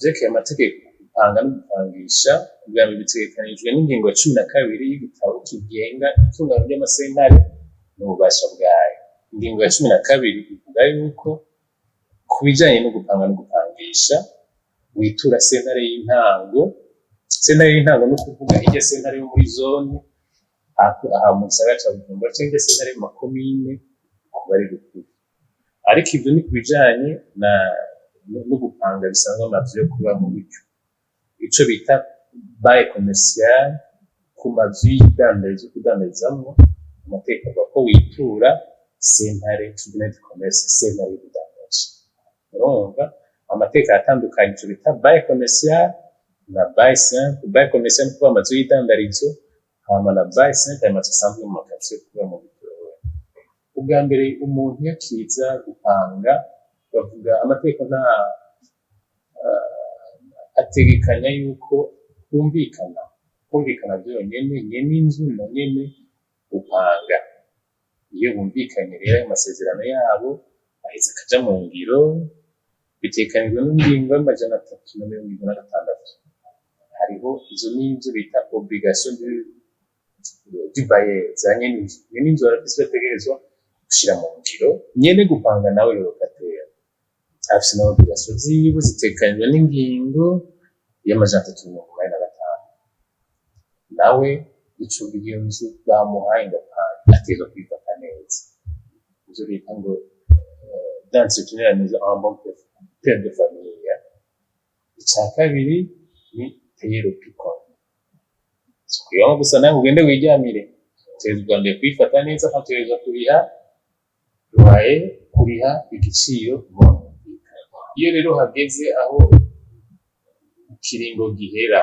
Vyerekeye amategeko, gupanga no gupangisha, ubwa mbere bitegekanijwe n'ingingo ya 12 y'igitabo kigenga itunganywa ry'amasentare n'ububasha bwayo. Ingingo ya 12 ivuga yuko ku bijanye no gupanga no gupangisha witura sentare y'intango. Sentare y'intango no kuvuga irya sentare yo muri zone aha mu gisagara ca Bujumbura, canke irya sentare yo mu makomine kuba ari ruguru. Ariko ivyo ni ku bijanye na no gupanga bisanzwe, amazu yo kuba mu buryo ico bita bail commercial. Ku mazu y'idandarizo, kudandarizamwo, amategeko avuga ko witura sentare tribunal de commerce, sentare y'ubudandaji. Urumva amategeko aratandukanye, ico bita bail commercial na bail simple. Bail commercial ni kuvuga amazu y'idandarizo, hama na bail simple ayo mazu asanzwe mu makaritsiye yo kuba mu buryo. Ubwa mbere, umuntu iyo akiza gupanga, bavuga amategeko nta ategekanya yuko kumvikana byonyene, nyene inzu na nyene gupanga. Iyo bumvikanye rero, ayo masezerano yabo aheza akaja mu ngiro. Bitegekanijwe n'ingingo y'376. Hariho izo n'ivyo bita obligation du bailleur za nyene inzu. Nyene inzu arafise ivyo ategerezwa gushira mu ngiro, nyene gupanga nawe, locataire, afise na obligation ziwe zitegekanijwe n'ingingo y'385. Nawe ico iyo nzu bamuhaye ngo apange, ategerezwa kuyifata neza, ivyo bita ngo d'entretenir la maison en bon père de famille. Ica kabiri ni payer le prix convenu. Si gusa nawe ugende wiryamire, utegerezwa ubwa mbere kuyifata neza, kandi utegerezwa kuriha loyer, kuriha igiciro mwumvikanye. Iyo rero hageze aho ikiringo gihera,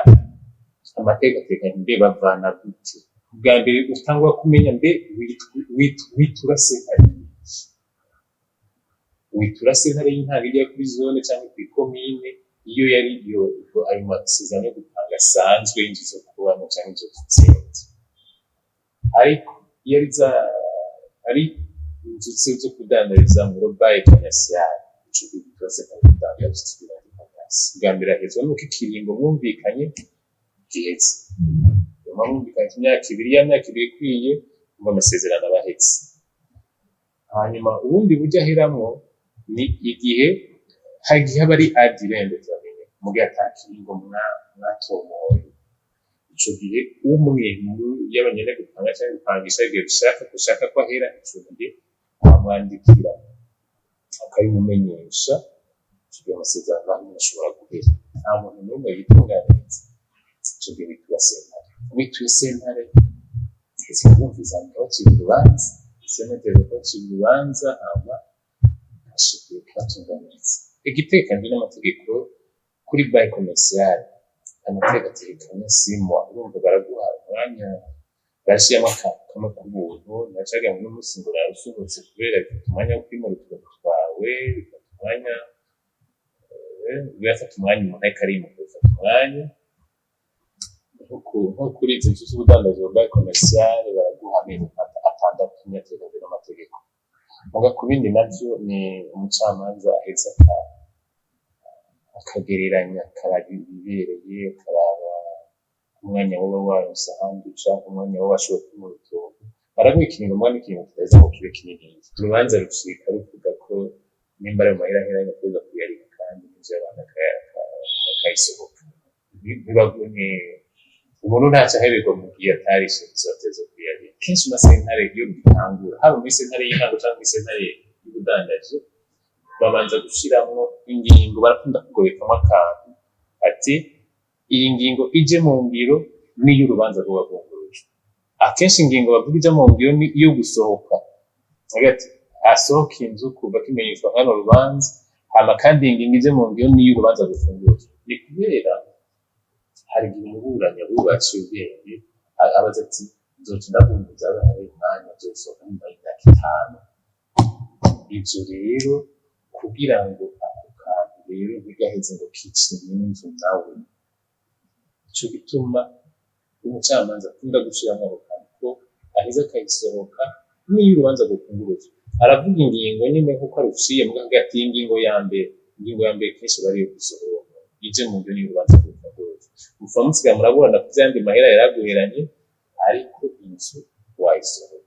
amategeko ateganya mbe bavana gute? Ubwa mbere utangura kumenya mbe witura sentare, witura sentare y'intango ijya kuri zone cyangwa kw'ikomine, iyo yari iyo ayo masezerano yo gupanga asanzwe y'inzu zo kubamwo canke inzu z'inzu. Ariko iyo ari za ari inzu zo kudandarizamwo, bail commercial, ico gihe witura sentare y'ubudandaji, tribunal de commerce. Ubwa mbere hahezwa nuko ikiringo mwumvikanye giheze. Nyuma mwumvikanye imyaka 2, ya myaka 2 ikwiye, umva amasezerano aba aheze. Hanyuma ubundi buryo aheramwo ni igihe hari igihe aba ari à durée indéterminée, mugihe ata kiringo mwatomoye. Ico gihe umwe y'abanyene gupanga canke gupangisha, igihe bishaka gushaka ko ahera, ico gihe aramwandikira akabimumenyesha. Ico gihe amasezerano amwe ashobora guhera. Nta muntu n'umwe yitunganiriza. Ico gihe witura sentare. Wituye sentare, ese kumviza bacira urubanza. Sentare bacira urubanza, hama ashikiye kubatunganiriza. Igitegekanijwe n'amategeko kuri bail commercial, amategeko ategekanya 6 mois. Urumva baraguha umwanya, barashiramo akantu kamwe k'ubuntu nacaga ngo n'umunsi ngo urabe usohotse, kubera bifata umwanya wo kwimura utuntu twawe, bifata umwanya, birafata umwanya umuntu ariko arimuka, bifata umwanya. Nko kuri izi nzu z'ubudandaji bwa bail commercial, baraguha amezi 6 niyo ategekanijwe n'amategeko. Muga ku bindi navyo ni umucamanza aheza akagereranya, akaraba ibibereye, akaraba umwanya woba waronse ahandi uca, umwanya woba washoboye kwimura utuntu. Baraguha ikiringo, muga n'ikiringo kitaheza ngo kibe kininiya. Urubanza rucika ruvuga ko nimba ari mu mahera aheranye, ategerezwa kuyariha, kandi n'inzu y'abantu akayisohoka. Umuntu ntaco aheberwa mu gihe atarishe inzu, ategerezwa kuyariha. Kenshi mu masentare iyo bitangura, haba muri sentare y'intango canke muri sentare y'ubudandaji, babanza gushiramwo ingingo, barakunda kugobekamwo akantu ati: "Iyi ngingo ije mu ngiro niyo urubanza rwoba rwungurujwe." Akenshi ingingo bavuga ija mu ngiro ni iyo gusohoka, bavuga ati asohoka inzu kuva kimenyeshwa nkano rubanza. Hama kandi iyi ngingo ije mu ngiro niyo urubanza rufunguruzwa. Ni kubera hari igihe umuburanyi abubaciye ubwenge abaza ati: "Nzoca ndabunguza abe hari umwanya, nzosohoka nyuma y'imyaka 5." Ivyo rero kugira ngo ako kantu rero ntigaheze ngo kicire n'inzu nawe, nico gituma umucamanza akunda gushiramwo ako kantu ko aheza akayisohoka niyo urubanza rwofunguruzwa. Aravuga ingingo nyene nkuko aruciye, muga akavuga ati: "Ingingo ya mbere." Ingingo ya mbere kenshi aba ariyo gusohora uwo muntu. Ije mu ngiro y'urubanza rw'urufunguruzo, mupfa musigaye muraburana ku vyandi mahera yaraguheranye, ariko inzu wayisohoye.